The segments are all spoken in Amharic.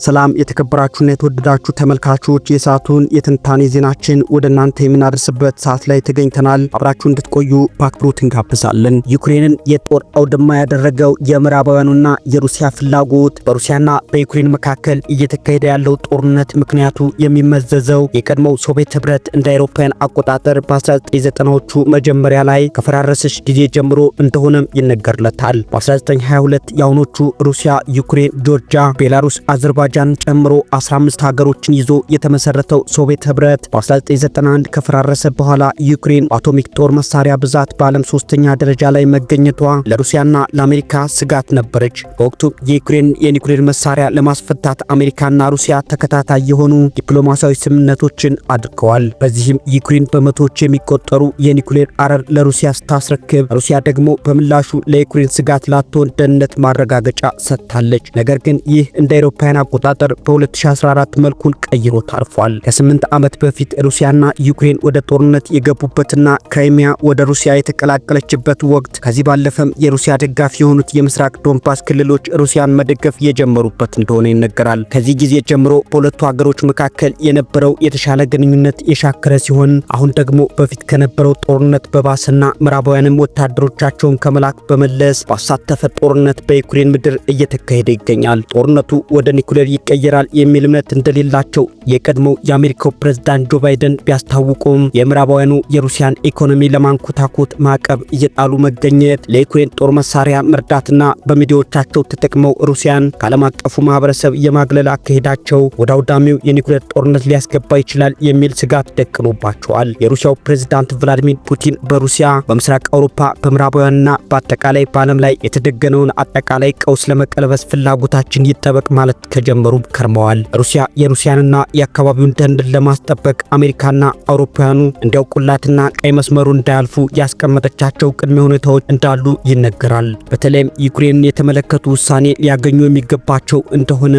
ሰላም የተከበራችሁና የተወደዳችሁ ተመልካቾች፣ የሰዓቱን የትንታኔ ዜናችን ወደ እናንተ የምናደርስበት ሰዓት ላይ ተገኝተናል። አብራችሁ እንድትቆዩ በአክብሮት እንጋብዛለን። ዩክሬንን የጦር አውድማ ያደረገው የምዕራባውያኑና የሩሲያ ፍላጎት፣ በሩሲያና በዩክሬን መካከል እየተካሄደ ያለው ጦርነት ምክንያቱ የሚመዘዘው የቀድሞው ሶቪየት ህብረት እንደ አውሮፓውያን አቆጣጠር በ1990ዎቹ መጀመሪያ ላይ ከፈራረሰች ጊዜ ጀምሮ እንደሆነም ይነገርለታል። በ1922 የአሁኖቹ ሩሲያ፣ ዩክሬን፣ ጆርጂያ፣ ቤላሩስ፣ አዘርባይጃን ጨምሮ 15 ሀገሮችን ይዞ የተመሰረተው ሶቪየት ህብረት በ1991 ከፈራረሰ በኋላ ዩክሬን በአቶሚክ ጦር መሳሪያ ብዛት በዓለም ሶስተኛ ደረጃ ላይ መገኘቷ ለሩሲያና ለአሜሪካ ስጋት ነበረች። በወቅቱ የዩክሬን የኒውክሌር መሳሪያ ለማስፈታት አሜሪካና ሩሲያ ተከታታይ የሆኑ ዲፕሎማሲያዊ ስምምነቶችን አድርገዋል። በዚህም ዩክሬን በመቶዎች የሚቆጠሩ የኒውክሌር አረር ለሩሲያ ስታስረክብ፣ ሩሲያ ደግሞ በምላሹ ለዩክሬን ስጋት ላትሆን ደህንነት ማረጋገጫ ሰጥታለች። ነገር ግን ይህ እንደ አውሮፓውያን አቆጣጠር በ2014 መልኩን ቀይሮ ታርፏል። ከ8 ዓመት በፊት ሩሲያና ዩክሬን ወደ ጦርነት የገቡበትና ክራይሚያ ወደ ሩሲያ የተቀላቀለችበት ወቅት፣ ከዚህ ባለፈም የሩሲያ ደጋፊ የሆኑት የምስራቅ ዶንባስ ክልሎች ሩሲያን መደገፍ የጀመሩበት እንደሆነ ይነገራል። ከዚህ ጊዜ ጀምሮ በሁለቱ ሀገሮች መካከል የነበረው የተሻለ ግንኙነት የሻከረ ሲሆን፣ አሁን ደግሞ በፊት ከነበረው ጦርነት በባሰና ምዕራባውያንም ወታደሮቻቸውን ከመላክ በመለስ ባሳተፈ ጦርነት በዩክሬን ምድር እየተካሄደ ይገኛል። ጦርነቱ ወደ ኒኩሌር ይቀየራል የሚል እምነት እንደሌላቸው የቀድሞው የአሜሪካው ፕሬዝዳንት ጆ ባይደን ቢያስታውቁም፣ የምዕራባውያኑ የሩሲያን ኢኮኖሚ ለማንኮታኮት ማዕቀብ እየጣሉ መገኘት፣ ለዩክሬን ጦር መሳሪያ መርዳትና በሚዲያዎቻቸው ተጠቅመው ሩሲያን ከዓለም አቀፉ ማህበረሰብ የማግለል አካሄዳቸው ወደ አውዳሚው የኒኩሌር ጦርነት ሊያስገባ ይችላል የሚል ስጋት ደቅኖባቸዋል። የሩሲያው ፕሬዝዳንት ቭላዲሚር ፑቲን በሩሲያ፣ በምስራቅ አውሮፓ፣ በምዕራባውያንና በአጠቃላይ በዓለም ላይ የተደገነውን አጠቃላይ ቀውስ ለመቀልበስ ፍላጎታችን ይጠበቅ ማለት ከጀመሩ ከርመዋል። ሩሲያ የሩሲያንና የአካባቢውን ደህንነት ለማስጠበቅ አሜሪካና አውሮፓውያኑ እንዲያውቁላትና ቀይ መስመሩ እንዳያልፉ ያስቀመጠቻቸው ቅድመ ሁኔታዎች እንዳሉ ይነገራል። በተለይም ዩክሬንን የተመለከቱ ውሳኔ ሊያገኙ የሚገባቸው እንደሆነ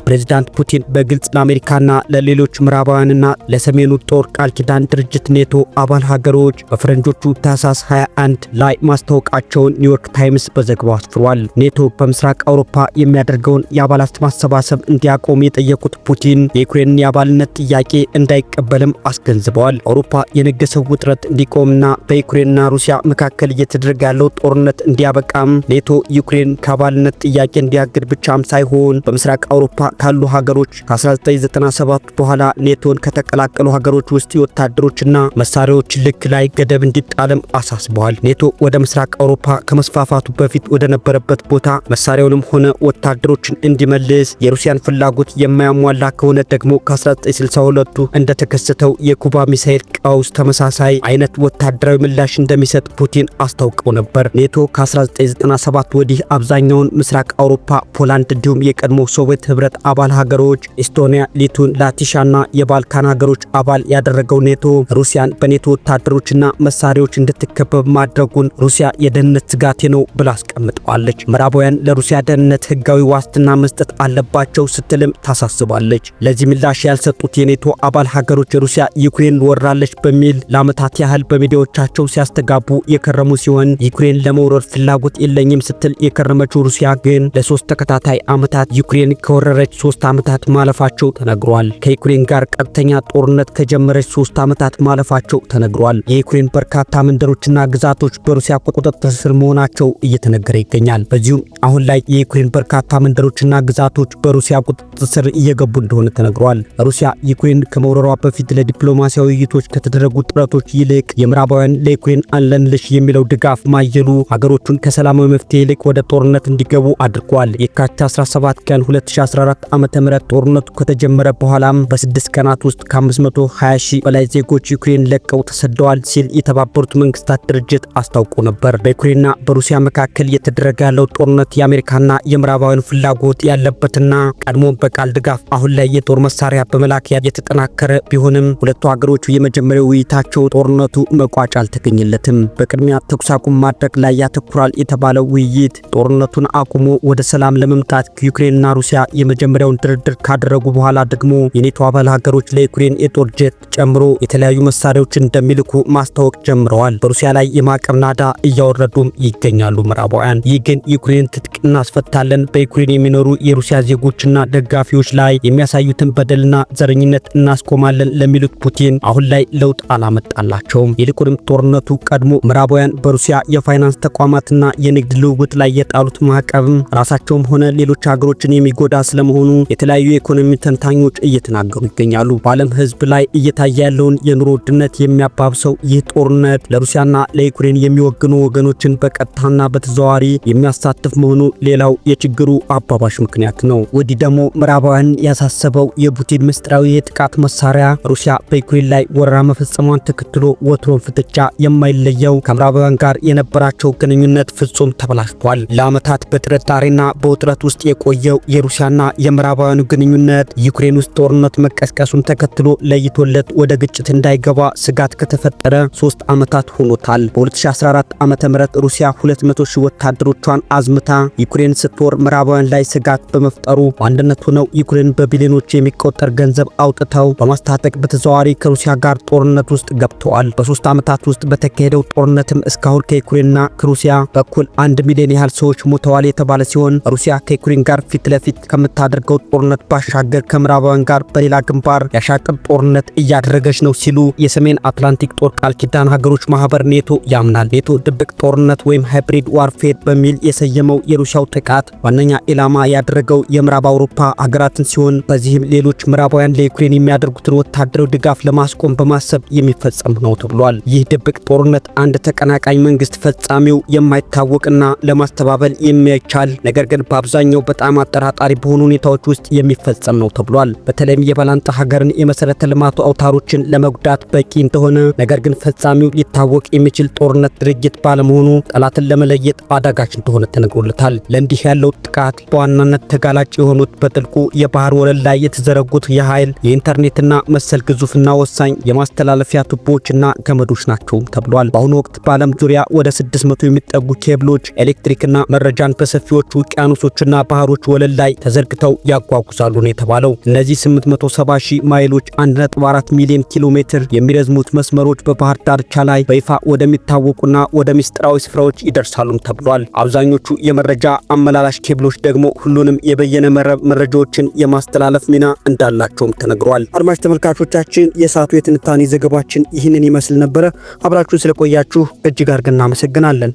ፕሬዚዳንት ፑቲን በግልጽ ለአሜሪካና ለሌሎች ምዕራባውያንና ለሰሜኑ ጦር ቃል ኪዳን ድርጅት ኔቶ አባል ሀገሮች በፈረንጆቹ ታህሳስ 21 ላይ ማስታወቃቸውን ኒውዮርክ ታይምስ በዘገባው አስፍሯል። ኔቶ በምስራቅ አውሮፓ የሚያደርገውን የአባላት ማሰባሰብ እንዲያቆም የጠየቁት ፑቲን የዩክሬንን የአባልነት ጥያቄ እንዳይቀበልም አስገንዝበዋል። አውሮፓ የነገሰው ውጥረት እንዲቆምና በዩክሬንና ሩሲያ መካከል እየተደረገ ያለው ጦርነት እንዲያበቃም ኔቶ ዩክሬን ከአባልነት ጥያቄ እንዲያግድ ብቻም ሳይሆን በምስራቅ አውሮፓ ካሉ ሀገሮች ከ1997 በኋላ ኔቶን ከተቀላቀሉ ሀገሮች ውስጥ የወታደሮችና መሳሪያዎች ልክ ላይ ገደብ እንዲጣልም አሳስበዋል። ኔቶ ወደ ምስራቅ አውሮፓ ከመስፋፋቱ በፊት ወደ ነበረበት ቦታ መሳሪያውንም ሆነ ወታደሮችን እንዲመልስ፣ የሩሲያን ፍላጎት የማያሟላ ከሆነ ደግሞ ከ1962ቱ እንደተከሰተው የኩባ ሚሳኤል ቀውስ ተመሳሳይ አይነት ወታደራዊ ምላሽ እንደሚሰጥ ፑቲን አስታውቀው ነበር። ኔቶ ከ1997 ወዲህ አብዛኛውን ምስራቅ አውሮፓ፣ ፖላንድ እንዲሁም የቀድሞ ሶቪየት ህብረት አባል ሀገሮች ኤስቶኒያ፣ ሊቱን፣ ላቲሻና የባልካን ሀገሮች አባል ያደረገው ኔቶ ሩሲያን በኔቶ ወታደሮችና መሳሪያዎች እንድትከበብ ማድረጉን ሩሲያ የደህንነት ስጋቴ ነው ብላ አስቀምጠዋለች። ምዕራባውያን ለሩሲያ ደህንነት ህጋዊ ዋስትና መስጠት አለባቸው ስትልም ታሳስባለች። ለዚህ ምላሽ ያልሰጡት የኔቶ አባል ሀገሮች ሩሲያ ዩክሬን ወራለች በሚል ለዓመታት ያህል በሚዲያዎቻቸው ሲያስተጋቡ የከረሙ ሲሆን፣ ዩክሬን ለመውረር ፍላጎት የለኝም ስትል የከረመችው ሩሲያ ግን ለ3 ተከታታይ ዓመታት ዩክሬን ከወረረች 3 ዓመታት ማለፋቸው ተነግሯል። ከዩክሬን ጋር ቀጥተኛ ጦርነት ከጀመረች 3 ዓመታት ማለፋቸው ተነግሯል። የዩክሬን በርካታ መንደሮችና ግዛቶች በሩሲያ ቁጥጥር ስር መሆናቸው እየተነገረ ይገኛል። በዚሁም አሁን ላይ የዩክሬን በርካታ መንደሮችና ግዛቶች በሩሲያ ቁጥጥር ስር እየገቡ እንደሆነ ተነግሯል። ሩሲያ ዩክሬን ከመውረሯ በፊት ለዲፕሎማሲያዊ ውይይቶች ከተደረጉ ጥረቶች ይልቅ የምዕራባውያን ለዩክሬን አለንልሽ የሚለው ድጋፍ ማየሉ ሀገሮቹን ከሰላማዊ መፍትሄ ይልቅ ወደ ጦርነት እንዲገቡ አድርጓል። የካቲት 17 ቀን 2014 ዓ.ም ጦርነቱ ከተጀመረ በኋላም በ6 ቀናት ውስጥ ከ520 ሺህ በላይ ዜጎች ዩክሬን ለቀው ተሰደዋል ሲል የተባበሩት መንግስታት ድርጅት አስታውቆ ነበር። በዩክሬንና በሩሲያ መካከል እየተደረገ ያለው ጦርነት የአሜሪካና የምዕራባውያን ፍላጎት ያለበትና ቀድሞ በቃል ድጋፍ አሁን ላይ የጦር መሳሪያ በመላክ የተጠናከረ ቢሆንም ሁለቱ ሀገሮች የመጀመሪያው ውይይታቸው ጦርነቱ መቋጫ አልተገኘለትም። በቅድሚያ ተኩስ አቁም ማድረግ ላይ ያተኩራል የተባለው ውይይት ጦርነቱን አቁሞ ወደ ሰላም ለመምጣት ዩክሬንና ሩሲያ የመጀመሪያውን ድርድር ካደረጉ በኋላ ደግሞ የኔቶ አባል ሀገሮች ለዩክሬን የጦር ጀት ጨምሮ የተለያዩ መሳሪያዎችን እንደሚልኩ ማስታወቅ ጀምረዋል። በሩሲያ ላይ የማዕቀብ ናዳ እያወረዱም ይገኛሉ ምዕራባውያን። ይህ ግን ዩክሬን ትጥቅ እናስፈታለን፣ በዩክሬን የሚኖሩ የሩሲያ ዜጎችና ደጋፊዎች ደጋፊዎች ላይ የሚያሳዩትን በደልና ዘረኝነት እናስቆማለን ለሚሉት ፑቲን አሁን ላይ ለውጥ አላመጣላቸውም። ይልቁንም ጦርነቱ ቀድሞ ምዕራባውያን በሩሲያ የፋይናንስ ተቋማትና የንግድ ልውውጥ ላይ የጣሉት ማዕቀብም ራሳቸውም ሆነ ሌሎች ሀገሮችን የሚጎዳ ስለመሆኑ የተለያዩ የኢኮኖሚ ተንታኞች እየተናገሩ ይገኛሉ። በዓለም ሕዝብ ላይ እየታየ ያለውን የኑሮ ውድነት የሚያባብሰው ይህ ጦርነት ለሩሲያና ለዩክሬን የሚወግኑ ወገኖችን በቀጥታና በተዘዋዋሪ የሚያሳትፍ መሆኑ ሌላው የችግሩ አባባሽ ምክንያት ነው። ወዲህ ደግሞ ምዕራባውያን ያሳሰበው የፑቲን ምስጢራዊ የጥቃት መሳሪያ ሩሲያ በዩክሬን ላይ ወረራ መፈጸሟን ተከትሎ ወትሮን ፍጥጫ የማይለየው ከምዕራባውያን ጋር የነበራቸው ግንኙነት ፍጹም ተበላሽቷል። ለዓመታት በጥርጣሬና በውጥረት ውስጥ የቆየው የሩሲያና የምዕራባውያኑ ግንኙነት ዩክሬን ውስጥ ጦርነት መቀስቀሱን ተከትሎ ለይቶለት ወደ ግጭት እንዳይገባ ስጋት ከተፈጠረ 3 ዓመታት ሆኖታል። በ2014 ዓ.ም ሩሲያ 200 ሺህ ወታደሮቿን አዝምታ ዩክሬን ስትወር ምዕራባውያን ላይ ስጋት በመፍጠሩ በአንድነት ሆነው ዩክሬን በቢሊዮኖች የሚቆጠር ገንዘብ አውጥተው በማስታጠቅ በተዘዋዋሪ ከሩሲያ ጋር ጦርነት ውስጥ ገብተዋል። በ3 ዓመታት ውስጥ በተካሄደው ጦርነትም እስካሁን ከዩክሬንና ከሩሲያ በኩል 1 ሚሊዮን ያህል ሰዎች ሞተዋል የተባለ ሲሆን ሩሲያ ከዩክሬን ጋር ፊት ለፊት ከምታደርገው ጦርነት ባሻገር ከምዕራባውያን ጋር በሌላ ግንባር ያሻቅብ ጦርነት እያደረገች ነው ሲሉ የሰሜን አትላንቲክ ጦር ቃል ኪዳን ሀገሮች ማህበር ኔቶ ያምናል። ኔቶ ድብቅ ጦርነት ወይም hybrid warfare በሚል የሰየመው የሩሲያው ጥቃት ዋነኛ ኢላማ ያደረገው የምዕራብ አውሮፓ ሀገራትን ሲሆን በዚህም ሌሎች ምዕራባውያን ለዩክሬን የሚያደርጉትን ወታደራዊ ድጋፍ ለማስቆም በማሰብ የሚፈጸም ነው ተብሏል። ይህ ድብቅ ጦርነት አንድ ተቀናቃኝ መንግስት ፈጻሚው የማይታወቅና ለማስተባበል የማይቻል ነገር ግን በአብዛኛው በጣም አጠራጣሪ በሆኑ ሁኔታዎች ውስጥ የሚፈጸም ነው ተብሏል። በተለይም የባላንጣ ሀገርን የመሰረተ ልማቱ አውታሮችን ለመጉዳት በቂ እንደሆነ ነገር ግን ፈጻሚው ሊታወቅ የሚችል ጦርነት ድርጊት ባለመሆኑ ጠላትን ለመለየት አዳጋች እንደሆነ ተነግሮለታል። ለእንዲህ ያለው ጥቃት በዋናነት ተጋላጭ የሆኑት በጥልቁ የባህር ወለል ላይ የተዘረጉት የኃይል የኢንተርኔትና መሰል ግዙፍና ወሳኝ የማስተላለፊያ ቱቦዎችና ገመዶች ናቸው ተብሏል። በአሁኑ ወቅት በዓለም ዙሪያ ወደ 600 የሚጠጉ ኬብሎች ኤሌክትሪክና መረጃን በሰፊዎቹ ውቅያኖሶችና ባህሮች ወለል ላይ ተዘርግተው ያጓጉዛሉ ነው የተባለው። እነዚህ 870 ሺህ ማይሎች 1.4 ሚሊዮን ኪሎ ሜትር የሚረዝሙት መስመሮች በባህር ዳርቻ ላይ በይፋ ወደሚታወቁና ወደ ምስጢራዊ ስፍራዎች ይደርሳሉም ተብሏል። አብዛኞቹ የመረጃ አመላላሽ ኬብሎች ደግሞ ሁሉንም የበየነ መረብ መረጃዎችን የማስተላለፍ ሚና እንዳላቸውም ተነግሯል። አድማጭ ተመልካቾቻችን የሰዓቱ የትንታኔ ዘገባችን ይህንን ይመስል ነበረ። አብራችሁን ስለቆያችሁ እጅግ አድርገን እናመሰግናለን።